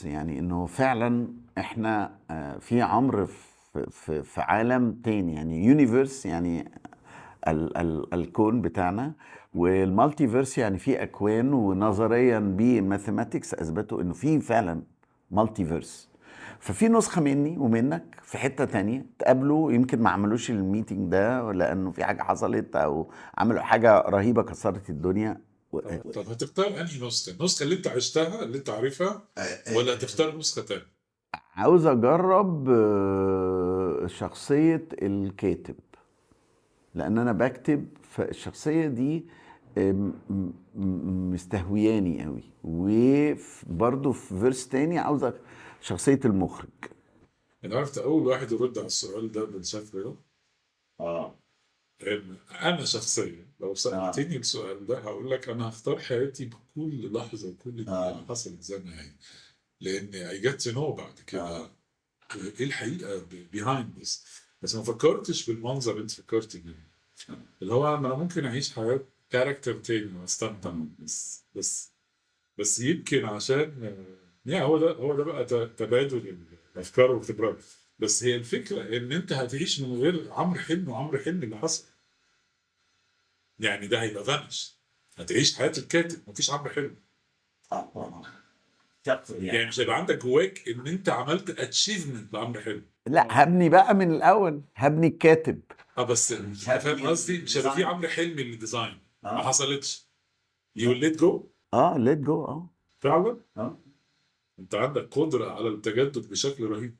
يعني انه فعلا احنا في عمر في عالم تاني، يعني universe يعني ال ال الكون بتاعنا، وال multiverse يعني في اكوان، ونظريا بال mathematics اثبتوا انه في فعلا multiverse. ففي نسخه مني ومنك في حتة تانية تقابلوا، يمكن ما عملوش ال meeting ده لانه في حاجة حصلت او عملوا حاجة رهيبة كسرت الدنيا. طب هتختار انهي نسخه؟ النسخة اللي انت عشتها اللي انت عارفها، ولا هتختار نسخه تانية؟ عاوز اجرب شخصية الكاتب، لان انا بكتب، فالشخصيه دي مستهوياني قوي. وبرضه في verse تاني عاوز شخصية المخرج. انا عرفت اول واحد يرد على السؤال ده بالشكل ده. انا شخصيا لو سالتني السؤال ده هقول لك انا هختار حياتي بكل لحظة وكل دقيقة حصلت زي ما هي، لان I get to know بعد كده ايه الحقيقة behind this. بس ما فكرتش بالمنظر اللي انت فكرت بيه، اللي هو انا ممكن اعيش حياة character تاني واستمتع، بس يمكن عشان يعني هو ده بقى تبادل الافكار والخبرات. بس هي الفكرة ان انت هتعيش من غير عمرو حلمي، وعمرو حلمي اللي حصل يعني ده هيبقى vanish. هتعيش حياة الكاتب مفيش عمرو حلمي. يعني مش هيبقى عندك جواك ان انت عملت achievement لعمرو حلمي. لا، هبني بقى من الاول، هبني الكاتب. بس فاهم قصدي؟ مش هيبقى في عمرو حلمي اللي design. ما حصلتش. You let go. Let go. فعلا؟ انت عندك قدره على التجدد بشكل رهيب.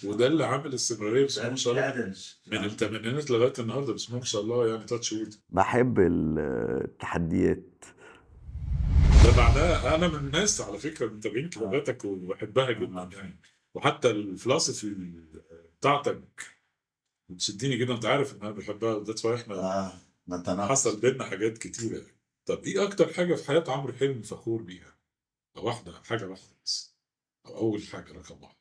وده اللي عامل استمرارية بسم الله ما شاء الله من الثمانينات لغاية النهارده، بسم الله ما شاء الله، يعني touch wood. بحب التحديات. ده معناه انا من الناس على فكرة متابعين كتاباتك وبحبها جدا يعني، وحتى ال philosophy بتاعتك بتشدني جدا، انت عارف ان انا بحبها. that's why احنا حصل بينا حاجات كتيرة يعني. طب ايه اكتر حاجة في حياة عمرو حلمي فخور بيها؟ او واحدة، حاجة واحدة بس، او اول حاجة رقم واحد.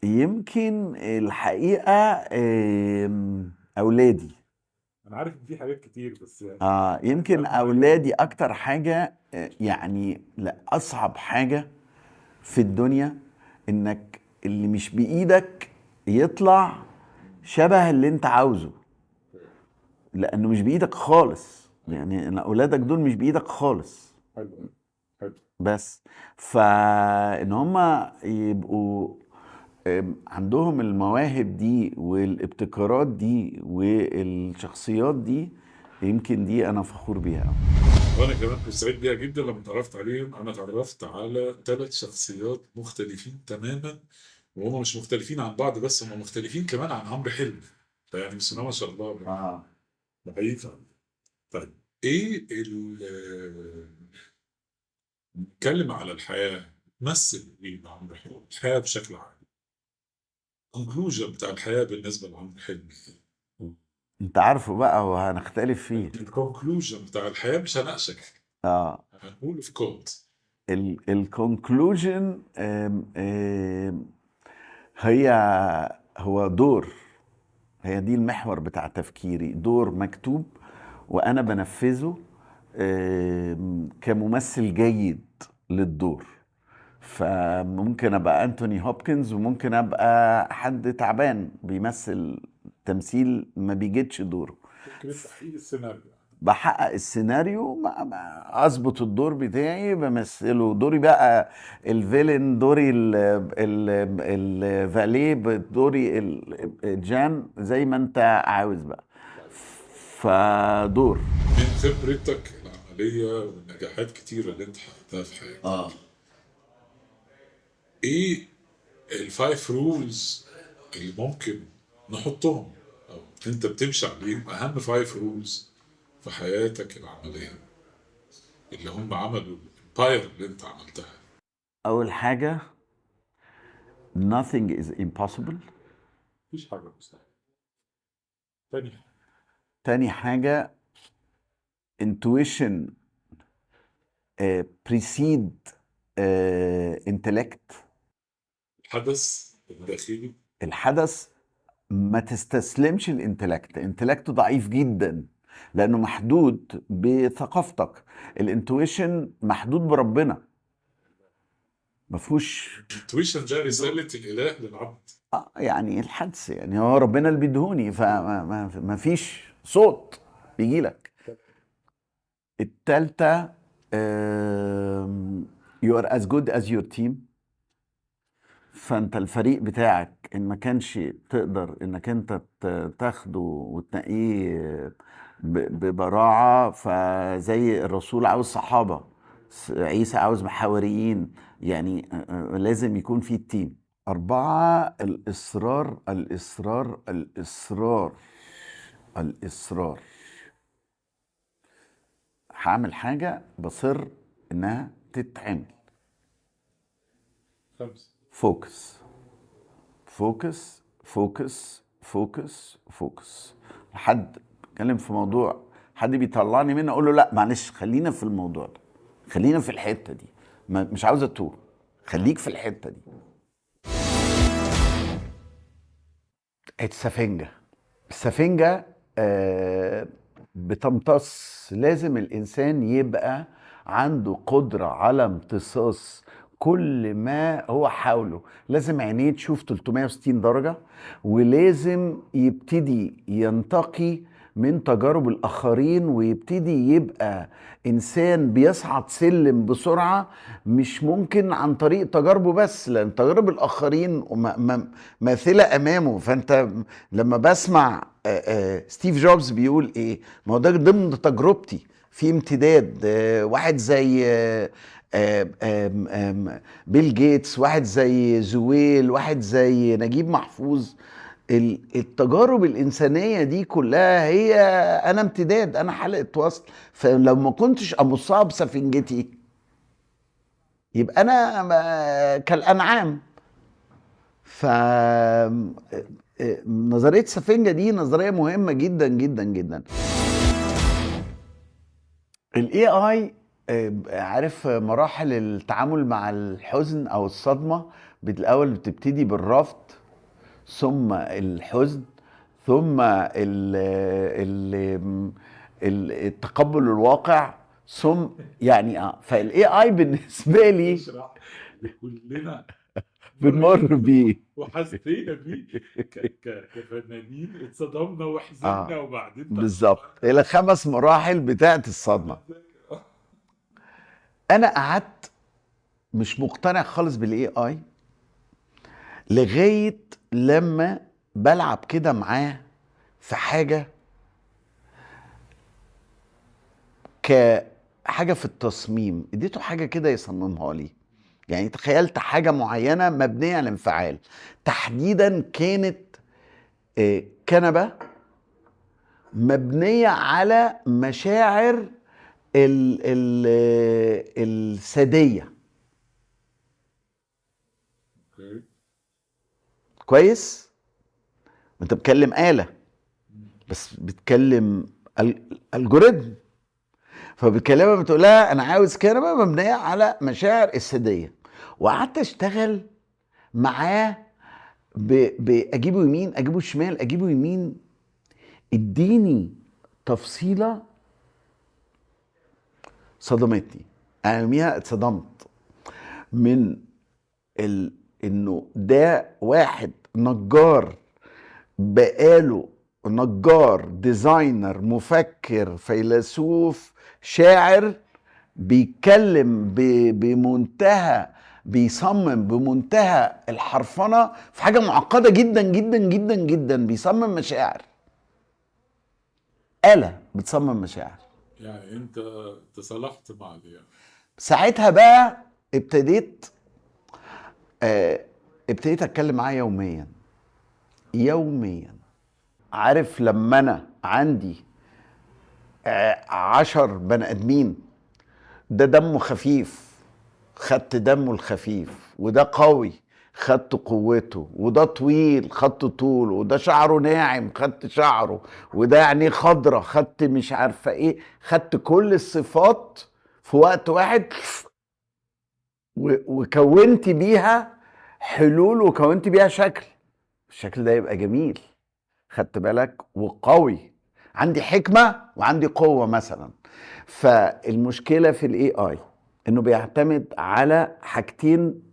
يمكن الحقيقة اولادي. انا عارف ان في حاجات كتير بس يعني يمكن اولادي اكتر حاجة. يعني لا، اصعب حاجة في الدنيا انك اللي مش بايدك يطلع شبه اللي انت عاوزه، لانه مش بايدك خالص. يعني ان اولادك دول مش بايدك خالص. حلو حلو. بس فان هم يبقوا عندهم المواهب دي والابتكارات دي والشخصيات دي، يمكن دي انا فخور بيها. وانا كمان كنت سعيد بيها جدا لما اتعرفت عليهم. انا اتعرفت على 3 شخصيات مختلفين تماما، وهم مش مختلفين عن بعض بس، هم مختلفين كمان عن عمرو حلمي. فيعني بسم الله ما شاء الله. حقيقي. طيب ايه نتكلم على الحياة، تمثل ايه لعمرو حلمي؟ الحياة بشكل عام، conclusion بتاع الحياة بالنسبة لعمرو حلمي. انت عارفه بقى وهنختلف فيه. ال conclusion بتاع الحياة مش هناقشك. هنقوله في quote. ال conclusion هي هو دور، هي دي المحور بتاع تفكيري، دور مكتوب وانا بنفذه كممثل جيد للدور. فممكن ابقى انتوني هوبكنز، وممكن ابقى حد تعبان بيمثل تمثيل ما بيجيتش دوره. تحقيق السيناريو، بحقق السيناريو، اظبط الدور بتاعي، بمثله دوري بقى ال villain، دوري الفاليه، دوري الجان، زي ما انت عاوز بقى. فدور. من خبرتك العملية والنجاحات كتيرة اللي انت حققتها في حياتك، ايه ال five rules اللي ممكن نحطهم او انت بتمشي عليهم، اهم five rules في حياتك العملية اللي هم عملوا ال empire اللي انت عملتها؟ اول حاجة nothing is impossible، مفيش حاجة مستحيلة. تاني حاجة intuition precede intellect. الحدث الداخلي، الحدث ما تستسلمش ال intellect، ال intellect ضعيف جدا لانه محدود بثقافتك. ال intuition محدود بربنا، ما فيهوش ال intuition ده رسالة الاله للعبد. يعني الحدس، يعني هو ربنا اللي بيدهوني، فما ما فيش صوت بيجي لك. التالتة you are as good as your team. فانت الفريق بتاعك ان ما كانش تقدر انك انت تاخده وتنقيه ببراعة، فزي الرسول عاوز صحابة، عيسى عاوز محاوريين، يعني لازم يكون في team. 4 الإصرار الإصرار الإصرار الإصرار. هعمل حاجة بصر إنها تتعمل. 5 focus focus focus focus focus. حد اتكلم في موضوع، حد بيطلعني منه، اقول له لا معلش خلينا في الموضوع ده، خلينا في الحتة دي، مش عاوز اتوه، خليك في الحتة دي. السفنجة، السفنجة بتمتص. لازم الإنسان يبقى عنده قدرة على امتصاص كل ما هو حوله، لازم عينيه تشوف 360 درجة، ولازم يبتدي ينتقي من تجارب الآخرين، ويبتدي يبقى إنسان بيصعد سلم بسرعة، مش ممكن عن طريق تجاربه بس، لأن تجارب الآخرين ماثلة أمامه. فأنت لما بسمع ستيف جوبز بيقول إيه، ما هو ده ضمن تجربتي في امتداد. واحد زي بيل جيتس، واحد زي زويل، واحد زي نجيب محفوظ. التجارب الإنسانية دي كلها هي أنا امتداد، أنا حلقة وصل. فلو ما كنتش أمصها بسفنجتي يبقى أنا كالأنعام. فنظرية السفنجة دي نظرية مهمة جدا جدا جدا. ال AI عارف مراحل التعامل مع الحزن أو الصدمة، الأول بتبتدي بالرفض، ثم الحزن، ثم التقبل الواقع، ثم يعني فال AI بالنسبة لي كلنا بنمر بيه وحسينا بيه كفنانين، اتصدمنا وحزننا وبعدين بالظبط الى 5 مراحل بتاعت الصدمة. انا قعدت مش مقتنع خالص بال AI لغاية لما بلعب كده معاه في حاجة، كحاجة في التصميم، اديته حاجة كده يصممها لي. يعني تخيلت حاجة معينة مبنية على الانفعال، تحديدا كانت كنبة مبنية على مشاعر الساديه. كويس؟ انت بتكلم آلة بس بتكلم الجوريزم، فبتكلمها بتقولها انا عاوز كنبة مبنية على مشاعر الساديه. وقعدت اشتغل معاه باجيبه يمين اجيبه شمال اجيبه يمين، اديني تفصيله صدمتني. انا يوميها اتصدمت من انه ده واحد نجار، بقاله نجار، designer، مفكر، فيلسوف، شاعر، بيتكلم بمنتهى، بيصمم بمنتهى الحرفنة في حاجة معقدة جدا جدا جدا جدا، بيصمم مشاعر. آلة بتصمم مشاعر. يعني انت تصالحت مع دي ساعتها بقى ابتديت اتكلم معاه يوميا يوميا. عارف لما انا عندي 10 بني ادمين، ده دمه خفيف خدت دمه الخفيف، وده قوي خدت قوته، وده طويل خدت طوله، وده شعره ناعم خدت شعره، وده عينيه خضرة خدت مش عارفه ايه، خدت كل الصفات في وقت واحد وكونت بيها حلول، وكونت بيها شكل، الشكل ده يبقى جميل، خدت بالك، وقوي. عندي حكمه وعندي قوة مثلا. فالمشكلة في ال AI انه بيعتمد على حاجتين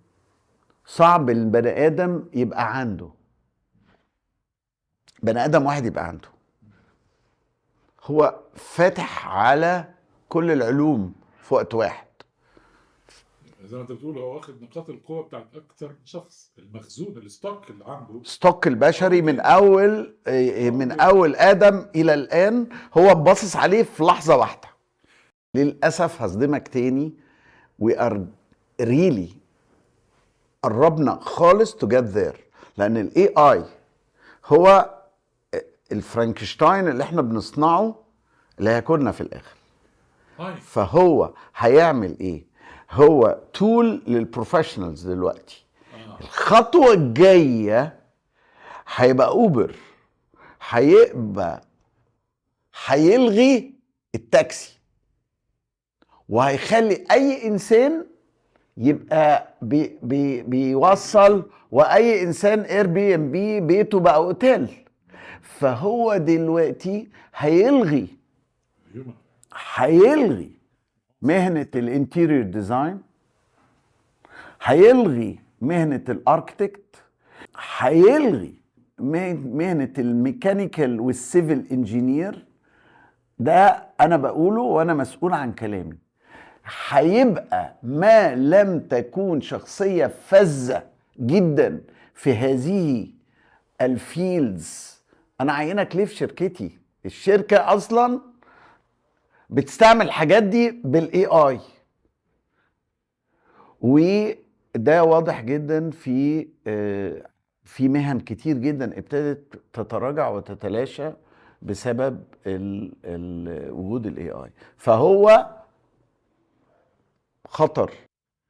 صعب البني ادم يبقى عنده، بني ادم واحد يبقى عنده. هو فاتح على كل العلوم في وقت واحد. زي ما انت بتقول هو واخد نقاط القوة بتاعت اكتر من شخص، المخزون ال stock اللي عنده، stock البشري من اول ادم الى الان هو باصص عليه في لحظة واحدة. للاسف هصدمك تاني، we are really قربنا خالص to get there، لان ال AI هو الفرانكشتاين اللي احنا بنصنعه اللي هياكلنا في الاخر. فهو هيعمل ايه؟ هو tool لل professionals دلوقتي. الخطوة الجاية هيبقى اوبر، هيبقى هيلغي التاكسي وهيخلي اي انسان يبقى بي بي بيوصل، واي انسان Airbnb بيته بقى اوتيل. فهو دلوقتي هيلغي مهنة ال interior design، هيلغي مهنة ال architect، هيلغي مهنة ال mechanical وال civil engineer. ده انا بقوله وانا مسؤول عن كلامي. هيبقى ما لم تكون شخصية فذة جدا في هذه ال fields. انا عينك ليه في شركتي؟ الشركة اصلا بتستعمل الحاجات دي بال AI، وده واضح جدا في مهن كتير جدا ابتدت تتراجع وتتلاشى بسبب وجود ال AI. فهو خطر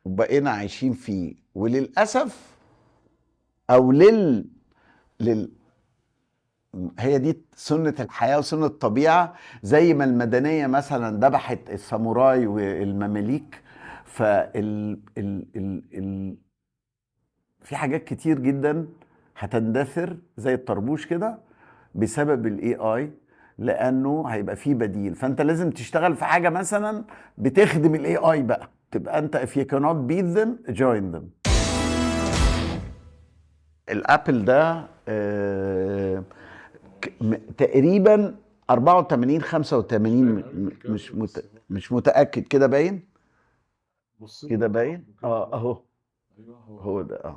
وبقينا عايشين فيه، وللاسف او لل هي دي سنة الحياة وسنة الطبيعة. زي ما المدنية مثلا ذبحت الساموراي والمماليك، فال ال ال ال في حاجات كتير جدا هتندثر زي الطربوش كده بسبب ال AI، لانه هيبقى فيه بديل. فانت لازم تشتغل في حاجة مثلا بتخدم ال AI بقى، تبقى انت if you cannot beat them join them. ال Apple ده تقريبا 84 85، مش متاكد كده، باين كده باين اهو هو ده.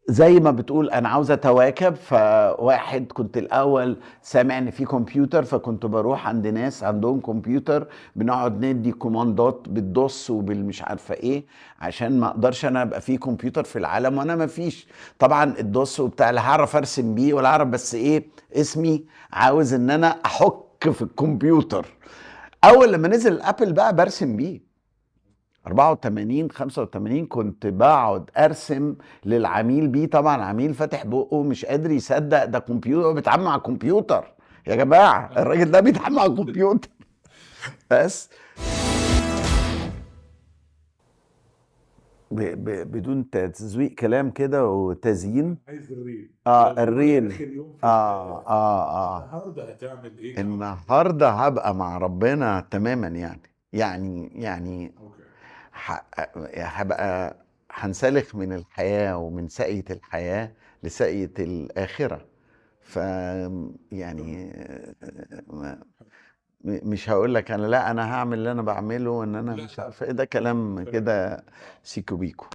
زي ما بتقول انا عاوز اتواكب، فواحد كنت الاول سامع ان في كمبيوتر، فكنت بروح عند ناس عندهم كمبيوتر، بنقعد ندي command ات بال DOS وبالمش عارفه ايه، عشان ما اقدرش انا ابقى في كمبيوتر في العالم وانا ما فيش. طبعا ال DOS وبتاع لا هعرف ارسم بيه ولا اعرف، بس ايه اسمي عاوز ان انا احك في الكمبيوتر. اول لما نزل ال Apple بقى برسم بيه 84 85، كنت بقعد ارسم للعميل بيه. طبعا عميل فاتح بقه مش قادر يصدق ده كمبيوتر، بيتعامل مع كمبيوتر يا جماعة، الراجل ده بيتعامل مع كمبيوتر. بس بدون تزويق كلام كده وتزيين. عايز ال real. ال real. النهارده هتعمل ايه؟ النهارده هبقى مع ربنا تماما، يعني هبقى هنسلخ من الحياة ومن سقية الحياة لسقية الآخرة. ف يعني مش هقول لك انا لا انا هعمل اللي انا بعمله وان انا مش عارفه ايه، ده كلام كده سيكو بيكو.